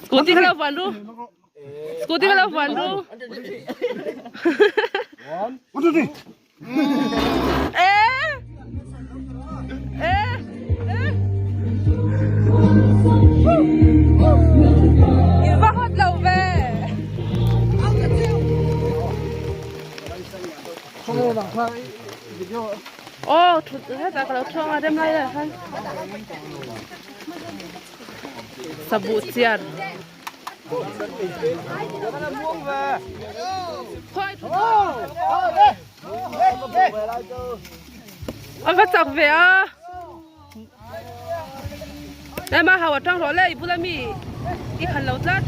Scooty kha lo vuan ru. Scooty kha lo vuan ru. Eh! Eh! Eh! In va hot lo ve. Oh, thut hetah ka lo thawng a rem lai lai khan. Sabuh chiar. A va chak ve a. Ema hau atang rawh le i bula mi i khan lo tlat.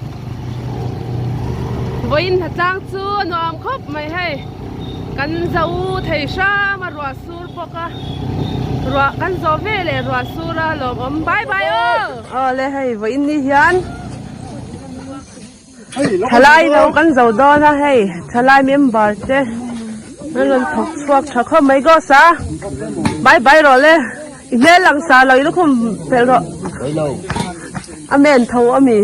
Vawiin hnatlang chu a nuam khawp mai hei. Kan zo thei hram a ruah sur bawk a. Ruah kan zo ve leh ruah sur a lawmawm bye bye aw. Aw le hei vawiin ni hian thalai lo kan zo dawn a hei thalai member te an rawn thawk chhuak tha khawp mai gos a bye bye rawh le i hmel lang sar lo i lukhum pelh rawh a men tho a mi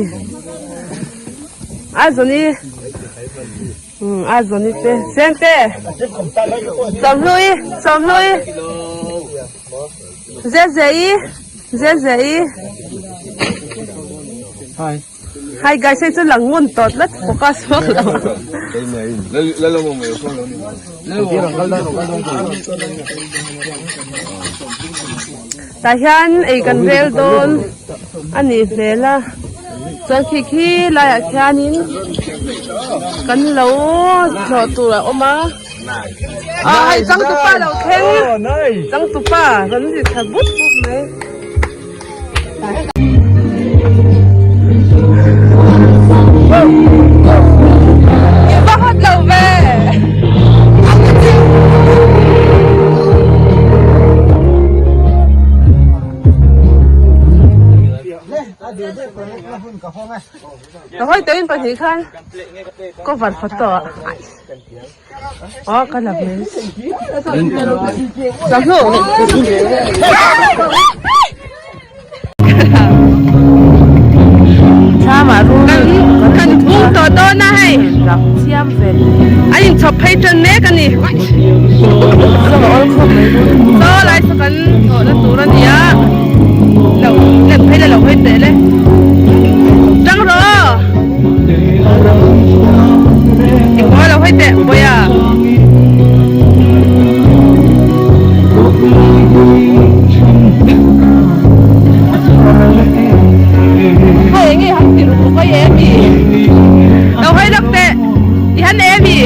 a zawni a zawni te sente sawmhlui sawmhlui. Zezei Zezei Hi Hi guys hei chu lang ngun tawt tlat focus vak lo Tah hian ei kan rel dawn a nih hmel a chuan khi khi laiah khianin kan lo tlawh tur a awm a. A hei changtupa lo thleng changtupa rawn ri thla but but mai. I va hawt lo ve. Ka hawi tawhin pahnih khan cover photo ah. Aw ka la ve Sahnu Thlamah rul kan bung tawh dawn a hei chiam ve an inchhawp phei tan mek a ni saw lai saw kan thawhna tur a ni a lo lem phei la lo hawi teh le tang rawh. Ikaw lo hawi teh Boya. Hei nge han ti ruk ruk ai em i. Lo hawi lak teh. I han em i.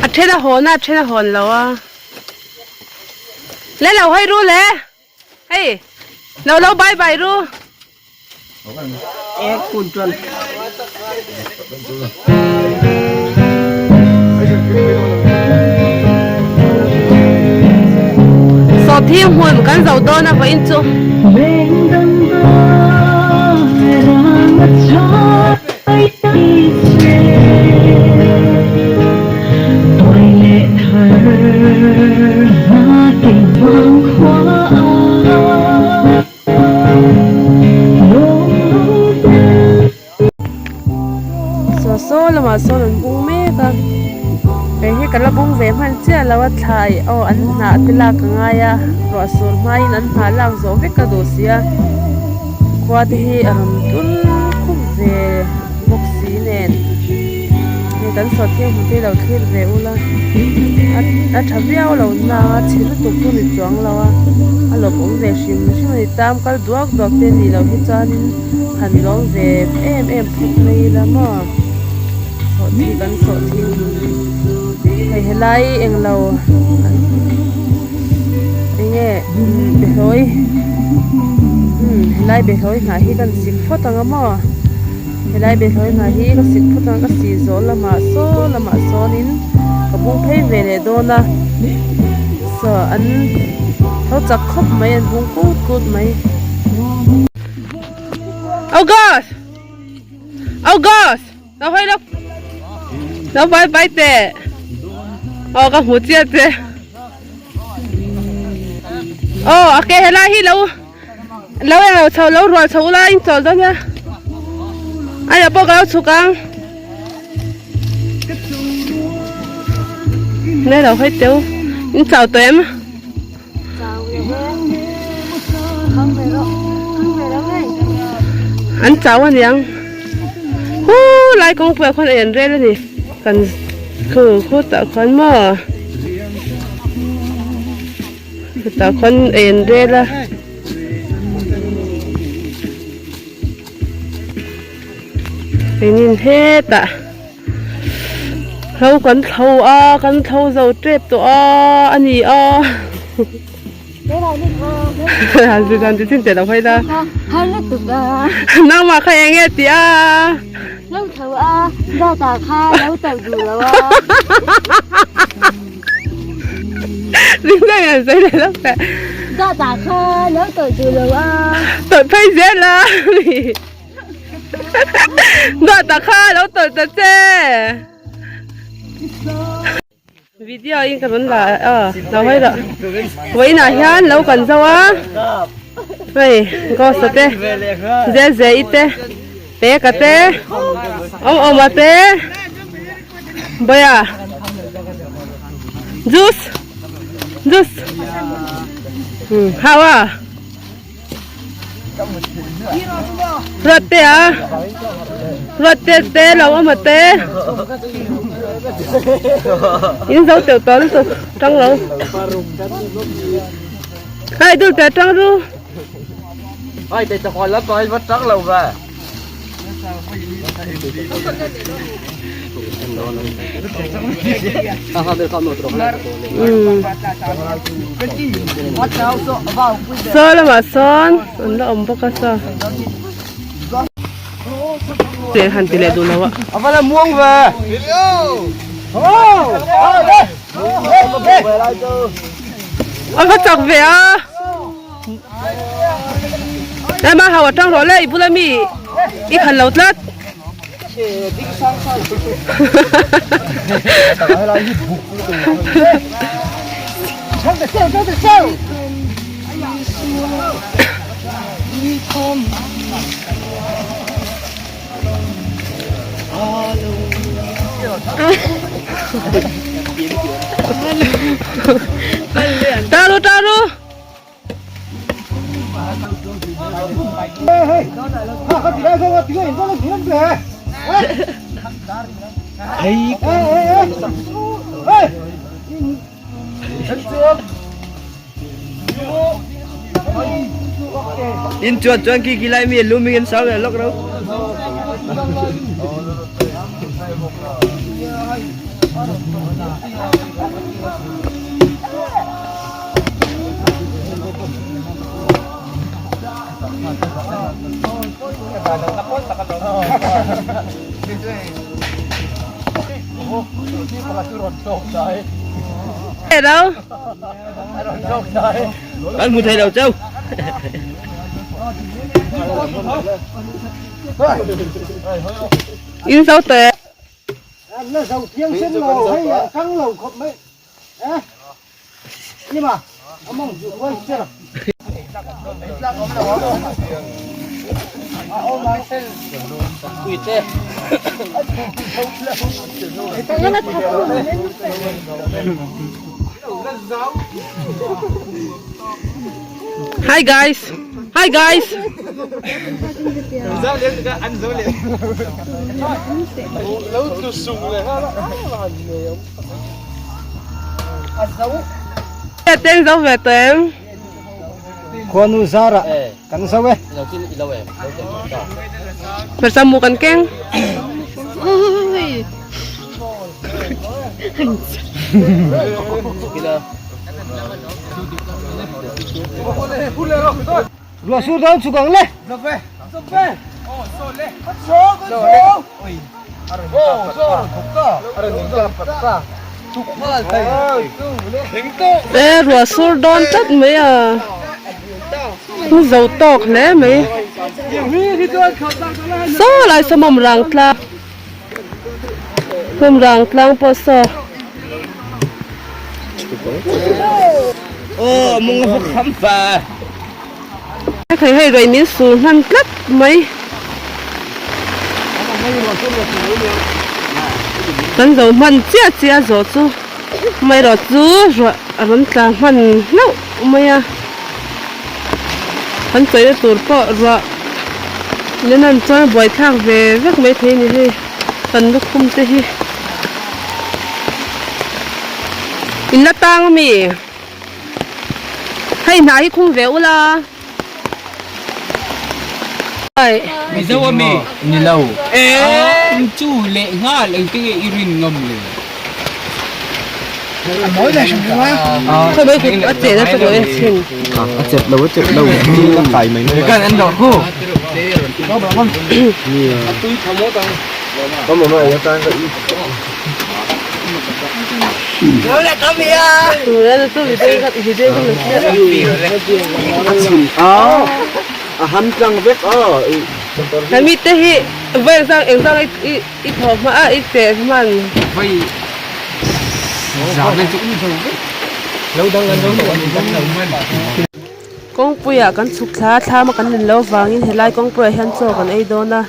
A then a hawn a, a then a hawn lo a. Le lo hawi ru le. Hei lo lo bye bye ru. Sawhthing hmun kan zo dawn a vawiin chu. Saw saw lamah sawn an bung mek a kei hi ka la bung ve hman chiah lo a thlai aw an hnah te lak a ngai a ruah sur hmain an hnah lak zawh vek ka duh si a khua te hi a rawn tul khup ve bawk si nen. Hei kan sawhthing hmu te lo thlir ve ula a a tha viau lo na a chhe lutuk chu ni chuang lo a a lawmawm ve hrim hrim a ni tam kal duak duak te nih loh hi chuanin han lawm ve em em phawt mai ila maw sawhthing kan sawhthing hei helai englo enge behlawi umm helai behlawi hnah hi kan sik phawt ang a maw. Helai behlawi hna hi ka sik phawt ang ka sih zawh lamah saw lamah sawnin ka bung phei ve leh dawn a saw an tho chak khawp mai an bung kut kut mai. August! August! Lo hawi lo lo bai bai teh aw ka hmu chiah che aw a ke helai hi lo. Lo eng lo chho lo rual chho ula in chawl dawn nia. Aia pawh ka lo chhuk ang. Nge lo hawi teu. In chau tawh em? An chau aniang. Huu lai kawngpuiah khuan ei an rel a ni. Kan khu khutah khuan maw. Chutah khuan ei an rel a. Engin hetah hlo kan thlo a kan thlo zo tep tawh a a ni a. Han zir dan ti chin teh lo phei la. Nangmah kha eng nge tih a. Lo tho a data kha lo tawh duh lo a. Tawlh phei zel a Dawt ah kha lo tawlh ta che Video in ka rawn la a lo hawi rawh Vawiin ah hian lo kan zo a hei ghost a te Zeze i te Peka te Awm awma te Bawia Juice Juice Hmm hau a Ruat te a Ruat te te lo awm a te In zo teuh tawh lutuk tang lo Hei dul te tang ru Hei te chakawlh lam pawh hi va tang lo ve. Saw lamah sawn an la awm bawk a saw tih han ti leh duh lo a. A va chak ve a. Ema hau atang rawh le i bula mi i khan lo tlat. Taru taru. In chuan chuan khi khi lai mi lu mi in sau le lok ro. Kan hmu thei lo cheu. In zo teh. Hi guys. Hi guys. Teng zo ve tawh em? Khuanu zarah kan zo e. Hmarcha mu kan keng. Ruah sur dawn chhuk ang le. E ruah sur dawn tlat mai a hmu zo tawk hle mai saw lai saw mawm rang tlang mawm rang tlang pawh saw. Hei hei rei min sur hman tlat mai. Kan zo hman chiah chiah zawh chu amaherawh chu ruah a rawn tla hman hlauh mai a. Kan chawina tur pawh ruah nen an chuan a buaithlak ve vek mai thei a ni hei kan lukhum te hi. In la tang ami? Hei hna hi khung ve ula. Mizo ami ni lo. Eng chu leh nghal engte nge i rin ngam le? Khawi mai kut a cheh nasa tawh e chhin. A chet lo a chet lo a kai mai mai. Kan an dawh khu. Hemi te hi vawi zang eng zang i i thaw hma a i cheh hman. Kawngpuiah kan chhuk thla a thlam a kan len loh avangin helai kawngpuiah hian chaw kan ei dawn a.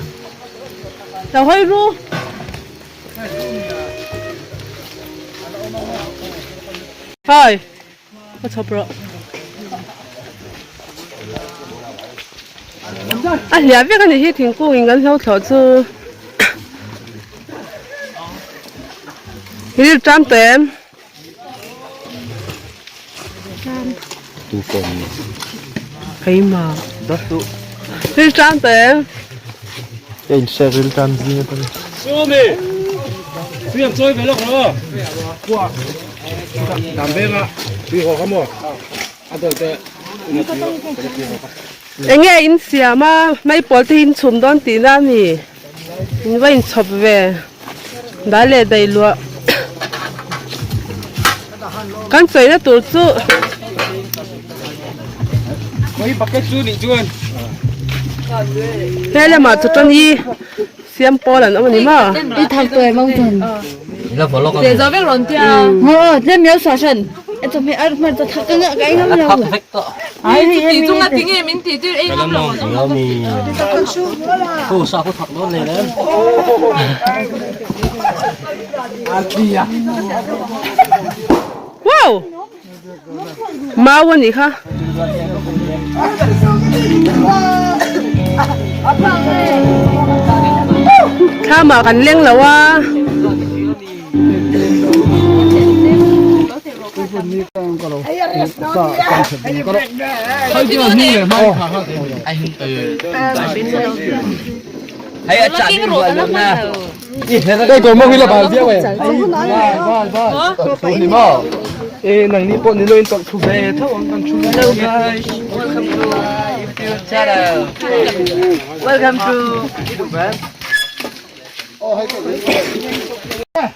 Lo hawi ru. Hi ka chhawp rawh a hliah vek a ni hi thingkung in kan hlo thlawh chu ril ṭam tawh em. Keimah. Ril ṭam tawh em? Ka inhriat ril ṭam zing atang. Sumi! Siam chawi ve lawk rawh. Dam venga tui haw kha maw? A dawt te Enge in siam a, maipawl te hi in chhum dawn tihna a ni. In va inchhawp ve dai leh daih luah kan chawina tur chu he lamah chu chuan i siam pawl an awm a ni maw Wow! Mau a nih kha. Thlamah kan leng lo a.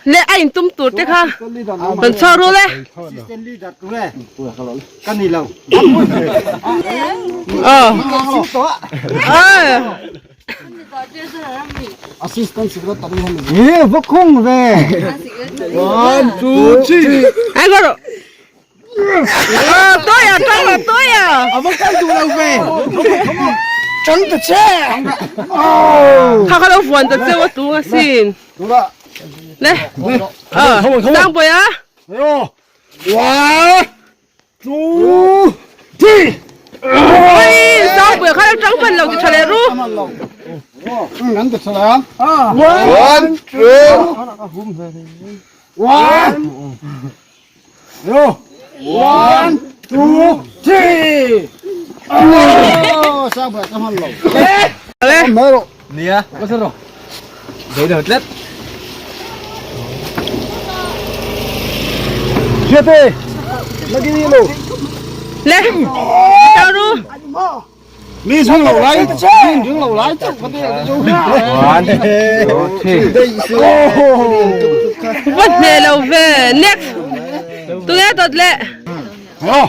Le a in tum tur te kha kan chhuak ru le. Aw. Ai có rồi. Ờ, tôi à, tôi à, tôi à. Kha kha lo vuan ta cheu a tung asin. Le. Ờ, tang pui a. Ui, tang pui kha lo tang hman lo. lo ti tha leh ru. Kan ti tha leh ang. One, two, one, two, one, two, three. Oh, sao phải cái hòn lẩu. Mấy rồi. Nia, có sao rồi? Đấy được tlet. Chia tê. Là cái gì lẩu? Le. Tao ru. Mi xuống lẩu lái, mi xuống lẩu lái chắc vấn đề là chỗ. One, two, three. Vat hne lo ve. Next. Tunge dawt leh. One.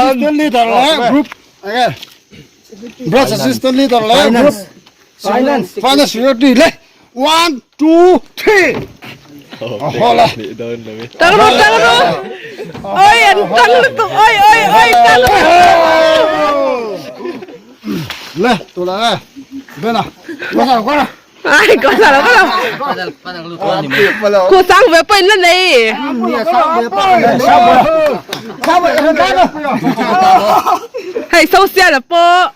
Assistant leader leh group. Okay. Branch assistant leader leh group. Finance. Finance secretary leh. One, two, three. Ho le. Tang ru tang ru. Oi an tang lutuk oi oi oi tang ru. Le, tu la le. Bena. Qua ra qua ra. Ai có sao đâu có đâu. Cô sang về bên lên này. Sao vậy? Sao vậy? Hei social a pawh.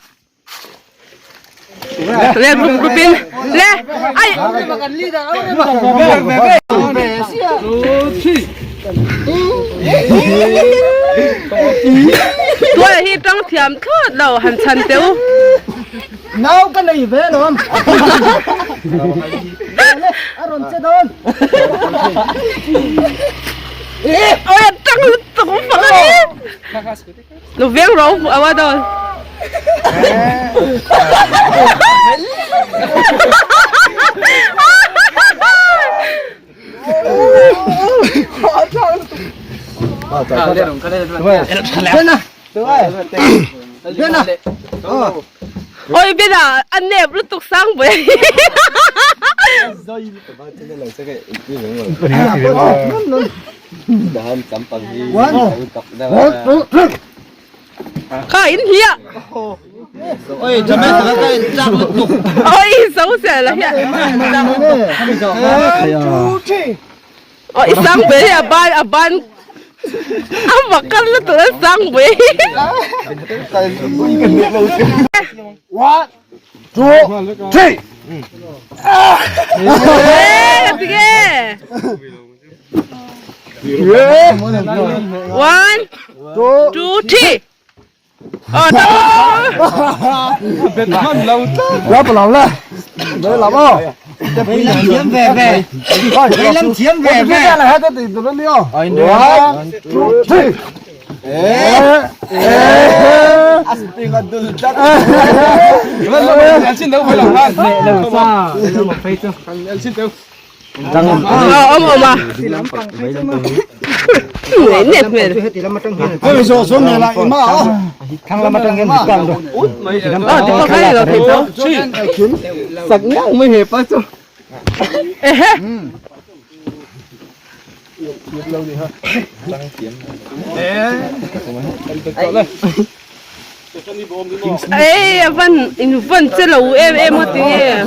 Le group group in le ai. Tuai hi tang thiam thlawt lo han chhan teu. Nau ka nei ve lawm. A rawn che dawn. Ôi a tang lutuk fak a ni. Lo veng ro a wa dawn. Oi bena a nep lutuk sang pui. Kha in hi a. Oi jame ta ka in chak lutuk. Oi so se la hi. Oi sang pui hi a ban a ban a makal lutuk a sang pui. One, two, three. Ê tige. One, two, three. Ờ, Lắp lắm lên. Đấy lắm không? Về về. Lâm chiếm về về. Là hết thì tụi nó liêu. One, two, three. Ê, ê. Ờ, ông ông à. Nè nè nè. Ôi rồi xuống này lại mà. Ờ, thì có cái này là thịt đâu. Sặc ngang mới hẹp á chú. Ê hê. Ê, van in van che lo em em a tinge.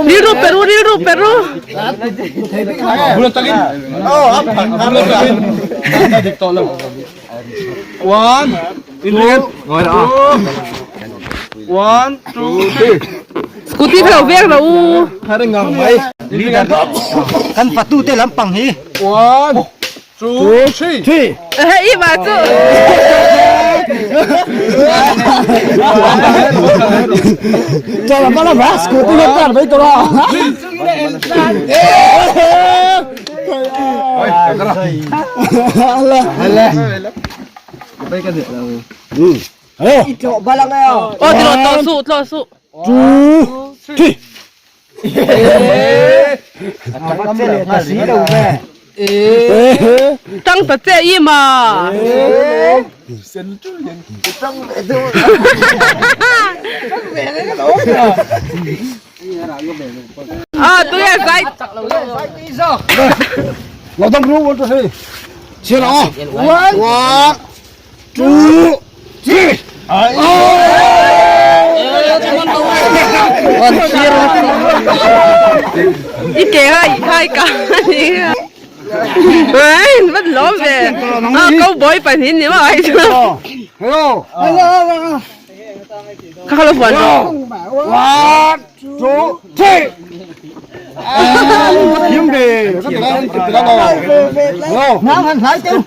Riru peru riru peru. One, one, two, three. Scooty kha lo vek lo u. Kan patu te lampang hi. One, two, three. Ê, i ma chu. Cho là bắt là bác scooty nó tạt với tụi nó. Ô, ti lo to su to su. Two, three. Tang ta che i ma. À, tôi là sai. Lão tâm rú one two three. Chia nó. One, two, three. I ke hai hai ka ni. Ấy, vẫn lắm về. À, câu bói phải nhìn mà ai chứ. Hello. Kha kha lo vuan rawh. One, two, three. Thiam ve. Hello. Nang han hlai teu.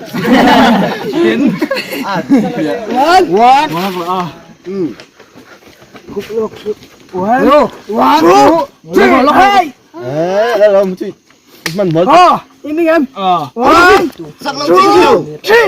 One. One. Hello. One, two, three. One, two, three.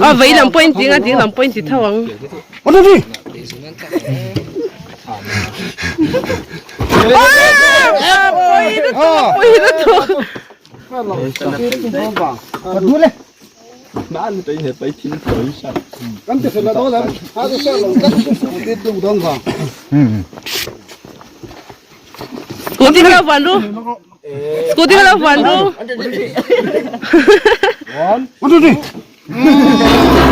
A vei lam pawhin ti anga ding lam pawhin ti tho ang. Scooty kha lo vuan ru. Scooty kha lo vuan ru.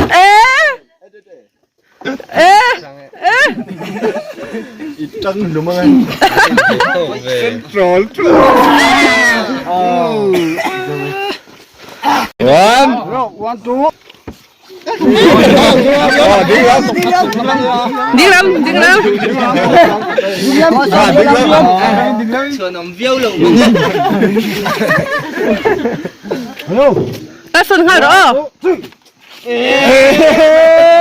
Eh! Eh! Eh! Ding lam, ding lam. Ta sun nghal rawh aw.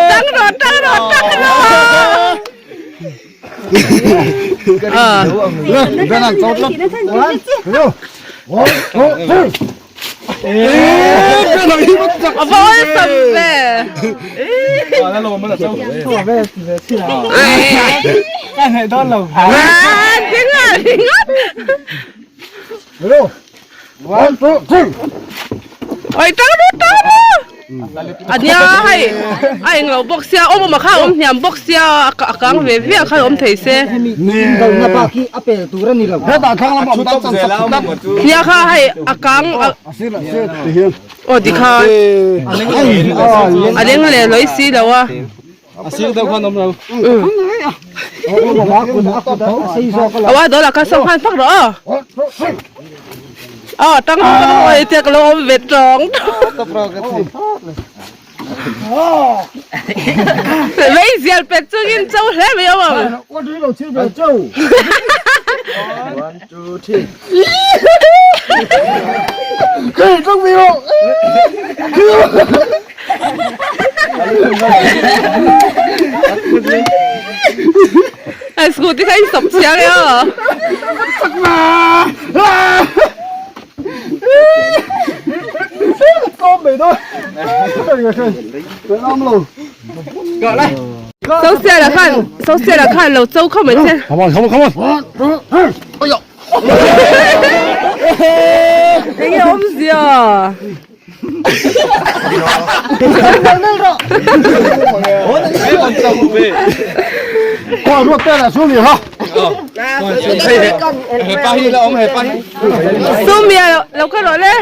Tang rawh, tang rawh, tang rawh. Ah. A va awlsam ve. Ah, ding a, ding a. Oi, tang ru, tang ru. A nia hei, a englo bawk sia, awm awm a kha awm hniam bawk sia, a kang ve ve a kha awm thei se. Nia kha hei a kang a aw tikhan a leng leh lawi si lo a. Aw a dawlah kha sawm khan fak rawh aw. Aw tang tang oi tia ka lo awm ve tawng. Vei zial pet chungin cho hle mai awm ang. Ai scooty kha in sawp chiang e aw. Social ah khan social ah khan lo cho kho mai che. Come on, come on, come on. Enge awmzia. Sumia lo kal rawh le.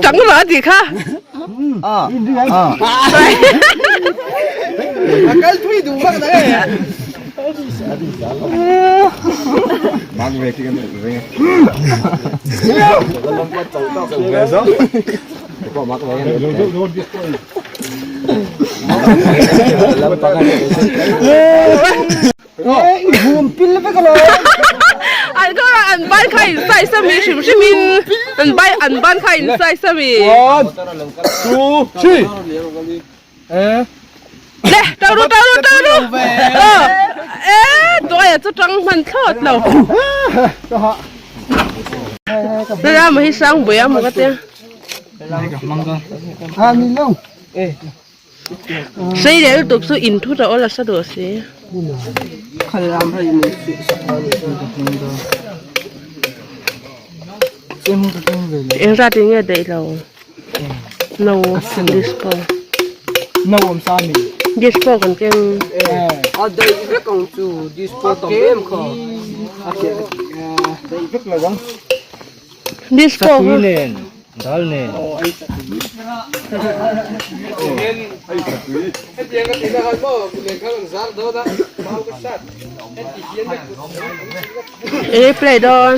Trắng rõ gì kha? An kawr ah an ban kha in size a mi hrim hrim in an bai an ban kha in size a mi. One, two, three. Le tang ru tang ru tang ru. E tuaia chu tang hman thlawt lo. Rama hi sang bui a maw ka tia. Sei leh lutuk chu in thut a awl a sa duh si. Eng zat in nge daih lo? No dispo. No awm sa mi. Dispo kan keng. A daih vek ang chu dispo tam em kha. A ke daih vek lo ang. Dispo. Satui nen dal nen. Eng play dawn.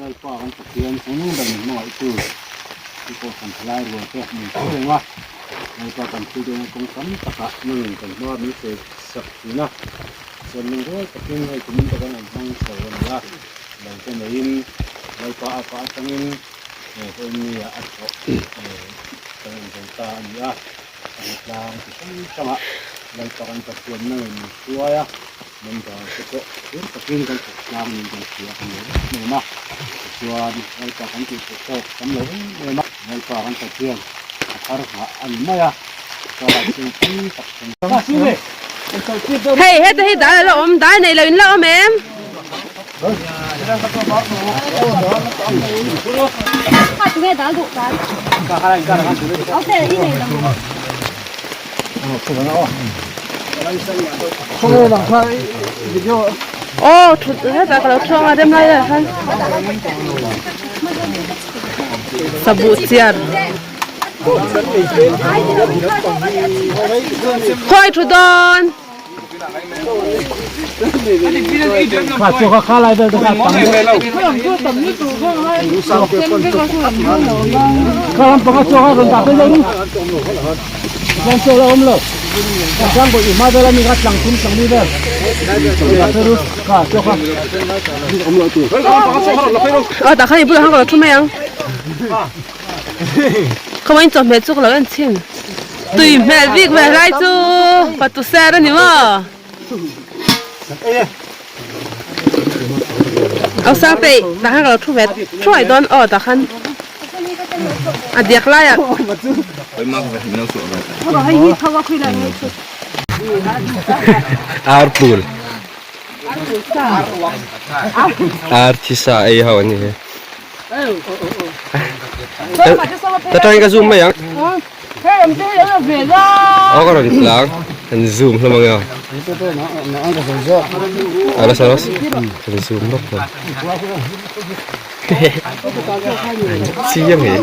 Lalpa kan Pathian chung ber min hmangaih tu i pawh kan thalai rual te min hre reng a, Lalpa kan thil dawn kawng tam takah nangin kan hma min sawi sak thin a, chuan lungrual takin hei kumin te kan rawn hmang chho a ni a, lo te neiin Lalpa a ka atangin Hemi ah a thawh kan rawn zo ta a ni a, kan tlang chi hrang hrangah Lalpa kan Pathian nangin min hruai a, member te pawh fir takin kan thawk tlang niin kan hria kan lo em em a, tichuan Lalpa kan tih theih tawk tam lo em em a, Lalpa kan Pathian a thar nghah a ni mai a, karah chuan tam tak kan Hei heta hi dal a la awm, dal nei lo in la awm em? Aw thut hetah ka lo thawng a rem lai lai khan sabuh chiar khawi thu dawn. Aw tah khan i bulah khan ka lo thu mai ang. Khawiin chawhmeh chu ka lo en chhin. Tui hmel bik ve hlai chu patu ser a ni maw? Aw Sangtei tah khan ka lo thu ve thuai dawn aw tah khan a diak lai ah. Ar pul ar thisa ei ho ani he. Ta tangin ka zoom mai ang. Aw ka rawn tlang kan zoom hlawm ang emaw. Alas alas kan zoom lawk hlawm. Chiang e.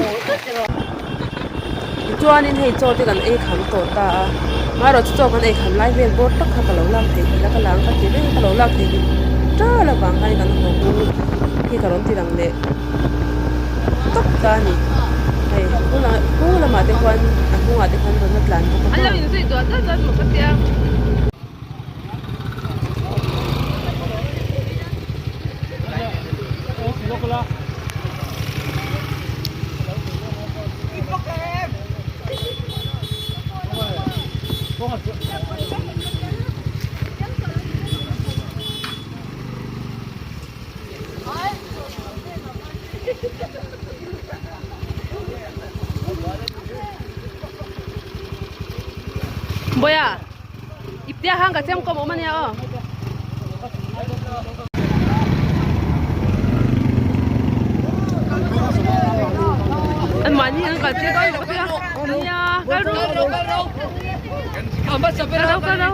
Tichuanin hei chaw te kan ei kham tawh ta a, marawh chu chaw kan ei kham lai vel bawr tak kha ka lo lak thei thei la ka lang ka ti reng a ka lo lak thei thei tal avang khan kan haw bur hi ka rawn ti lang leh tawp ta a ni hei pu lamah te khuan a hnungah te khuan rawn la tlan bawk a maw. Boya ipte hang ka chem kom awm ania aw. An mahni an kal tir dawn bawk sia nia kal ru kal ro kal ro.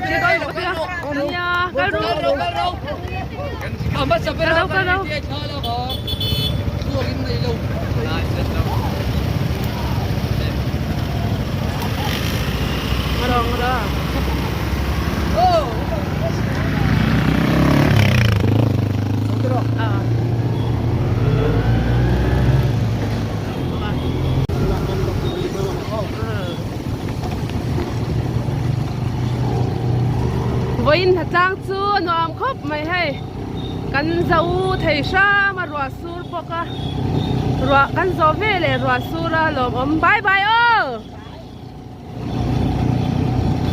Kal tir dawn maw ka tia. Nia, kal ru. Kal ro, kal ro. Ngaro, ngaro. Ah. Vawiin hnatlang chu a nuam khawp mai hei kan zo thei hram a ruah sur bawk a ruah kan zawh ve leh ruah sur a lawmawm bye bye aw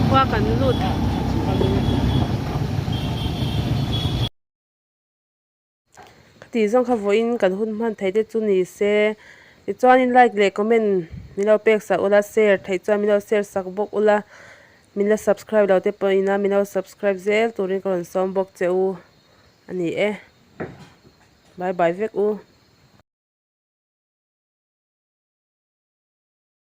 khua kan lut. Tih zawng kha vawiin kan hun hman theih te chu ni se tichuanin like leh comment min lo pek sak ula share theih chuan min lo share sak bawk ula min la subscribe lo te pawhin a min lo subscribe zel turin ka rawn sawm bawk che u a ni e bye bye vek u.